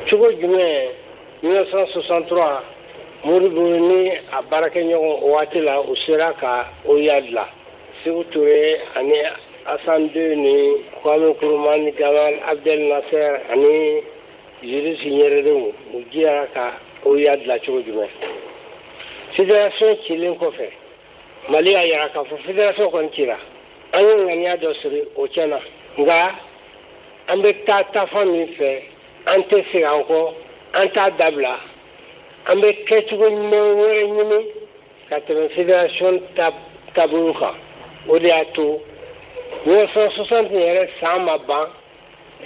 Cogo jumɛn 1963 Modibo ni a baarakɛɲɔgɔn o waati la, u sera ka OUA dilan? Sékou Touré ani Hassan II ni Kwame Nkrumah ni Gamal Abdel Nasser ani Julius Nyerere, u jɛra ka OUA dilan cogo jumɛn? Fédération cilen kɔfɛ, Mali y'a yira k'a fɔ fédération kɔni cira, an ye ŋaniya dɔ siri, o tiɲɛna, nka an bɛ taa taafan min fɛ, an tɛ segin an kɔ, an t'a dabila, an bɛ kɛcogo ɲuman wɛrɛ ɲini ka tɛmɛ fédération taabolo kan. O de y'a to 1960 yɛrɛ san ma ban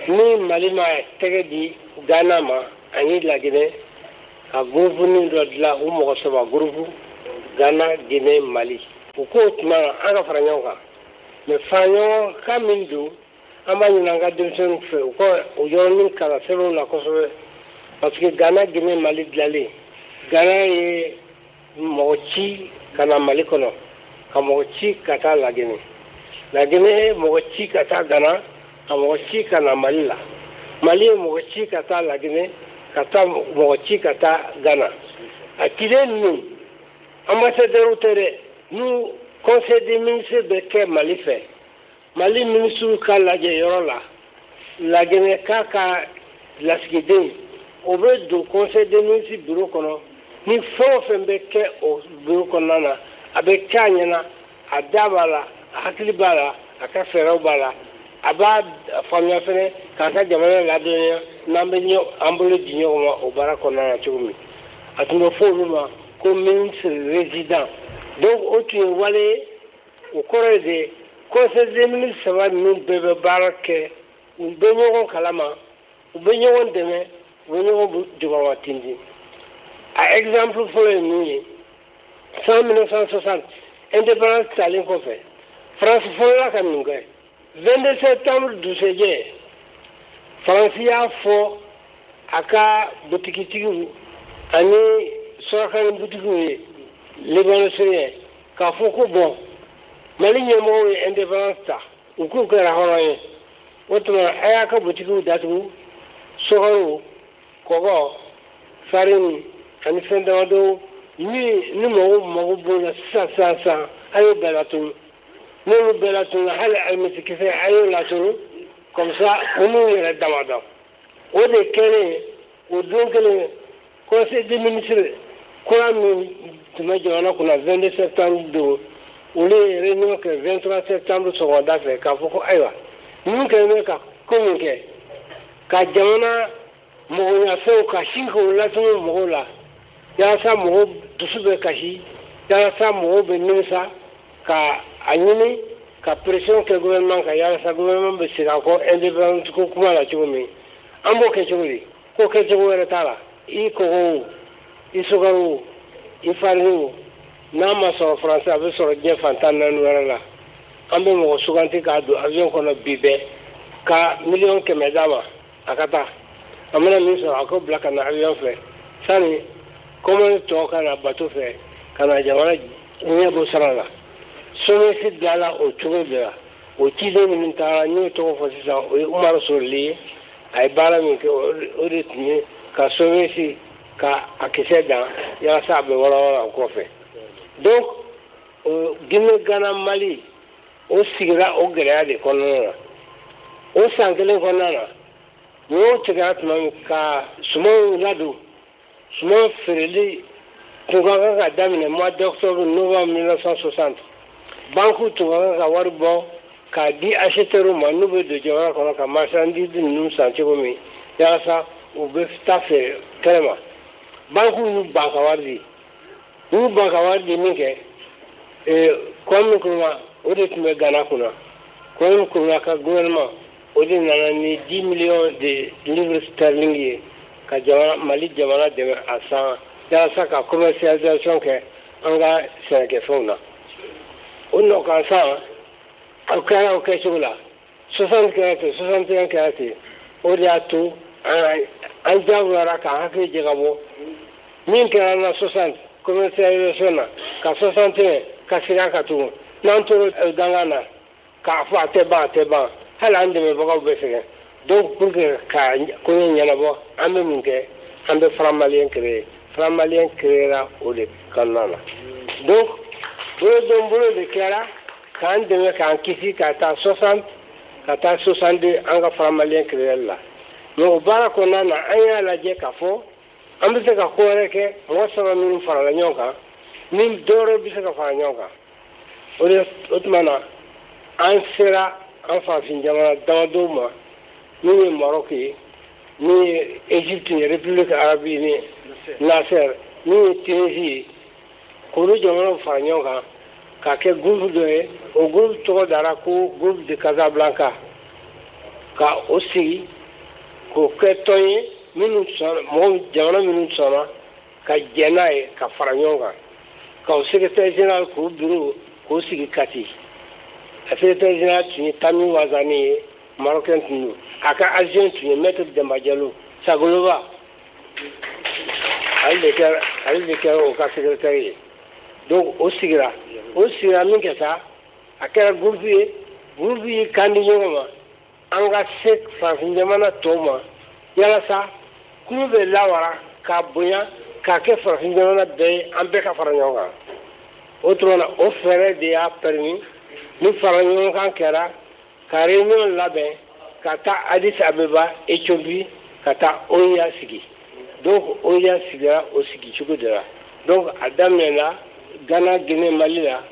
ni Mali ma tɛgɛ di Ghana ma ani Laginɛ ka groupe dɔ dilan, u mɔgɔ saba, groupe Ghana, Guinée, Mali. U k'o tuma na an ka fara ɲɔgɔn kan. Mais fara ɲɔgɔn kan min don, an b'a ɲini an ka denmisɛnninw fɛ, u ka o yɔrɔnin kalan sɛbɛnw la kosɛbɛ, parce que Ghana, Guinée, Mali dilanlen, Ghana ye mɔgɔ ci ka na Mali kɔnɔ, ka mɔgɔ ci ka taa Laginɛ, Laginɛ ye mɔgɔ ci ka taa Ghana, ka mɔgɔ ci ka na Mali la, Mali ye mɔgɔ ci ka taa Laginɛ, ka taa mɔgɔ ci ka taa Ghana. A ciden ninnu, ambassadeur tɛ dɛ. N'u conseil des ministres bɛ kɛ Mali fɛ, Mali ministre ka lajɛ yɔrɔ la, Laginɛ k'a ka lasigiden, o bɛ don conseil des ministres bureau kɔnɔ. Ni fɛn o fɛn bɛ kɛ o bureau kɔnɔna na, a bɛ kɛ a ɲɛna, a da b'a la, a hakili b'a la, a ka fɛɛrɛw b'a la, a b'a faamuya fɛnɛ k'a ka jamana ladɔnniya n'an bɛ an bolo di ɲɔgɔn ma o baara kɔnɔna na cogo min. A tun bɛ fɔ olu ma ko ministre résident. Donc o tun ye wale ye. O kɔrɔ ye de, conseil des ministres saba ninnu bɛɛ bɛ baara kɛ, u bɛ ɲɔgɔn kalama, u bɛ ɲɔgɔn dɛmɛ, u bɛ ɲɔgɔn jukɔrɔma tintin. A exemple fɔlɔ ye min ye, san 1960 indépendance talen kɔfɛ, France fɔlɔla ka mun kɛ? 22 septembre dugusɛjɛ, Faransi y'a fɔ a ka butigitigiw ani sɔrɔkani butigiw ye, Liban syrien, k'a fɔ ko bon, Mali ɲɛmɔgɔw ye indépendance ta, u k'u kɛra hɔrɔn ye, o tuma a y'a ka butigiw datugu, sukaro, kɔgɔ, farine ani fɛn damadɔ min ni mɔgɔw mago b'o la sisan sisan sisan, a y'o bɛɛ latunu. N'olu bɛɛ latunu, hali alimɛtikisɛ, a y'o latunu, comme ça u n'u yɛrɛ damadɔ. O de kɛlen, o don kelen, conseil des ministres kura min tun bɛ jamana kunna 22 septembre don, olu ye réunion kɛ 23 septembre sɔgɔmada fɛ k'a fɔ ko ayiwa, ninnu kɛlen bɛ ka ko min kɛ ka jamana mɔgɔɲafɛnw ka sin k'o latunu mɔgɔw la, walasa mɔgɔw dusu bɛ kasi, walasa mɔgɔw bɛ nimisa, ka a ɲini ka pression kɛ gouvernement kan, walasa gouvernement bɛ segin a kɔ indépendance ko kuma la cogo min. An b'o kɛ cogo di? Ko kɛcogo wɛrɛ t'a la. I kɔgɔ o, i sukaro o, i farine o, n'a ma sɔrɔ Faransi, a bɛ sɔrɔ diɲɛ fan 14 wɛrɛ la. An bɛ mɔgɔ suganti k'a don avion kɔnɔ bi bɛɛ, ka 100 000 000 d'a ma, a ka taa, a mana min sɔrɔ, a k'o bila ka na avion fɛ, sani commande tɔ ka na bateau fɛ ka na jamana ɲɛbɔ sira la. SOMIEX dilanna o cogo de la. O ciden minnu taara, n y'o tɔgɔ fɔ sisan, o ye Umaru Sorili ye. A ye baara min kɛ, o de tun ye ka SOMIEX ka a kisɛ dan walasa a bɛ walawala o kɔfɛ. Donc Guinée, Ghana, Mali, o sigira o gɛlɛya de kɔnɔna na. O san kelen kɔnɔna na, ɲɔw tigɛra tuma min ka sumanw ladon, suman feereli tun ka kan ka daminɛ mois d'octobre, novembre 1960. Banque tun ka kan ka wari bɔ k'a di acheteurs ma, n'u bɛ don jamana kɔnɔ ka marchandise ninnu san cogo min, walasa u bɛ taa feere kɛnɛma. Banque y'u ban ka wari di. U y'u ban ka wari di min kɛ, Kwame Nkrumah, o de tun bɛ Ghana kunna. Kwame Nkrumah ka gouvernement, o de nana ni 10 millions de livres sterling ye ka jamana, Mali jamana dɛmɛ a san, walasa ka commercialisation kɛ an ka sɛnɛkɛfɛnw na. O nɔ kan san, o kɛra o kɛcogo la. 60 kɛra ten, 61 kɛra ten. O de y'a to an jagoyara k'an hakili jagabɔ min kɛra an na 60 commercialisation na, ka 61 ka segin a kan tugun. N'an tora dangan na k'a fɔ a tɛ ban, a tɛ ban, hali an dɛmɛbagaw bɛ sɛgɛn. Donc pour que ka koɲɛ ɲɛnabɔ, an bɛ mun kɛ? An bɛ Front malien créer. Front malien créera o de kɔnɔna na. Donc bolodon bolo de kɛra k'an dɛmɛ, k'an kisi ka taa 60, ka taa 62, an ka Front malien créer la. Mais o baara kɔnɔna na, an y'a lajɛ k'a fɔ an bɛ se ka ko wɛrɛ kɛ. Mɔgɔ saba minnu farala ɲɔgɔn kan, ni dɔwɛrɛ bɛ se ka fara ɲɔgɔn kan, o de o tuma na an sera an farafin jamana damadɔw ma, min ye Maroc ye, min ye Égypte ye, République arabe ni Nasser, min ye Tunisie ye, k'olu jamanaw fara ɲɔgɔn kan ka kɛ groupe dɔ ye. O groupe tɔgɔ dara ko Groupe de Casablanca, ka o sigi k'o kɛ tɔn ye minnu sɔnna, mɔgɔ jamana minnu sɔnna ka jɛ n'a ye ka fara ɲɔgɔn kan, ka o secrétaire général k'o bureau k'o sigi Kati. A secrétaire général tun ye Tami Wazani ye, Marocain tun don. A ka adjoint tun ye maître Demba Diallo Sagoloba, ale de kɛra o ka secrétaire ye. Donc o sigira min kɛ sa, a kɛra groupe ye. Groupe ye kan di ɲɔgɔn ma, an ka se farafin jamana tɔw ma, yalasa kulu bɛ lawara k'a bonya k'a kɛ farafin jamana bɛɛ ye, an bɛɛ ka fara ɲɔgɔn kan. O tuma na, o fɛɛrɛ de y'a permis ni fara ɲɔgɔn kan kɛra ka réunion labɛn ka taa Addis Abeba, Éthiopie, ka taa OUA sigi. Donc OUA sigira o sigi cogo de la. Donc a daminɛna Ghana, Guinée, Mali la,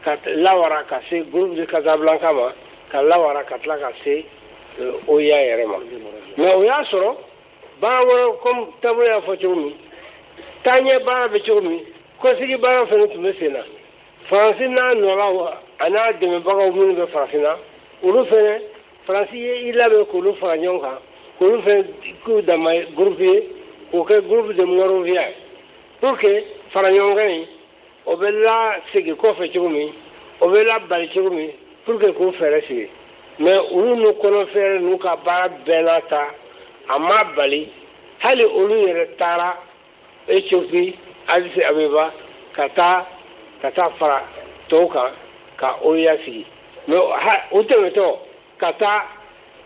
ka lawara ka se Groupe de Casablanca ma, ka lawara ka tila ka se OUA yɛrɛ ma. Mais o y'a sɔrɔ baara wɛrɛ, comme taabolo y'a fɔ cogo min, taaɲɛ baara bɛ cogo min, kɔsigi baara fana tun bɛ sen na. Faransi n'a nɔlaw a n'a dɛmɛbagaw minnu bɛ farafinna, olu fana, Faransi ye i labɛn k'olu fara ɲɔgɔn kan, k'olu fana k'u dama groupe ye, k'o kɛ Groupe de Monrovia, pour que fara ɲɔgɔn kan in, o bɛ lasegin kɔfɛ cogo min, o bɛ labali cogo min, pour que k'o fɛɛrɛ sigi. Mais olu n'u kɔnɔ fɛɛrɛ n'u ka baara bɛɛ n'a ta, a ma bali hali olu yɛrɛ taara Éthiopie, Addis Abeba, ka taa fara tɔw kan ka OUA sigi. Mais u tɛmɛtɔ ka taa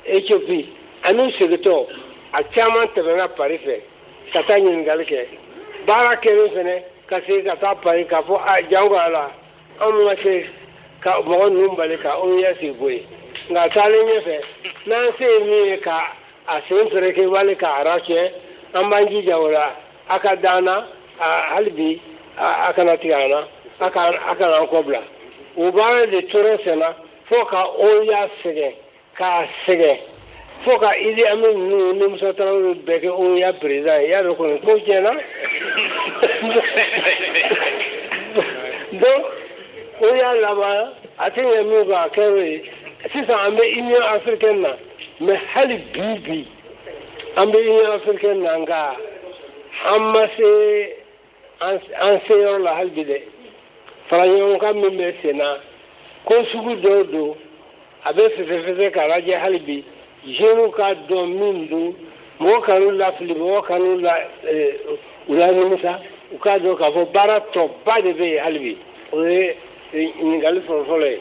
Éthiopie ani u segintɔ, a caman tɛmɛna Paris fɛ ka taa ɲininkali kɛ. Baara kɛlen fɛnɛ, ka segin ka taa Paris k'a fɔ a jango a la, anw ma se ka mɔgɔ ninnu bali ka OUA sigi koyi, nka taalen ɲɛfɛ, n'an se ye min ye ka a sen fereke wali k'a racɛ, an b'an jija o la. A ka d'an na hali bi, a kana tigɛ an na, a kana an kɔ bila. O baara de tora sen na fo ka OUA sɛgɛn, k'a sɛgɛn, fo ka Idi Amin ninnu ni Musa Tarawele bɛɛ kɛ OUA président ye. I y'a dɔn kɔni ko tiɲɛna. Donc OUA laban a tɛ ɲɛ min kɔ, a kɛra o ye. Sisan an bɛ Union africaine na, mais hali bi an bɛ Union africaine na, nka an ma se an se yɔrɔ la hali bi dɛ. Fara ɲɔgɔn kan min bɛ sen na, ko sugu dɔw don, a bɛ fɛsɛfɛsɛ k'a lajɛ hali bi, jeunes k'a dɔn min don, mɔgɔ kan'u lafili, mɔgɔ kan'u la u la nimisa, u k'a dɔn k'a fɔ baara tɔba de bɛ yen hali bi. O ye ɲininkali fɔlɔ-fɔlɔ ye.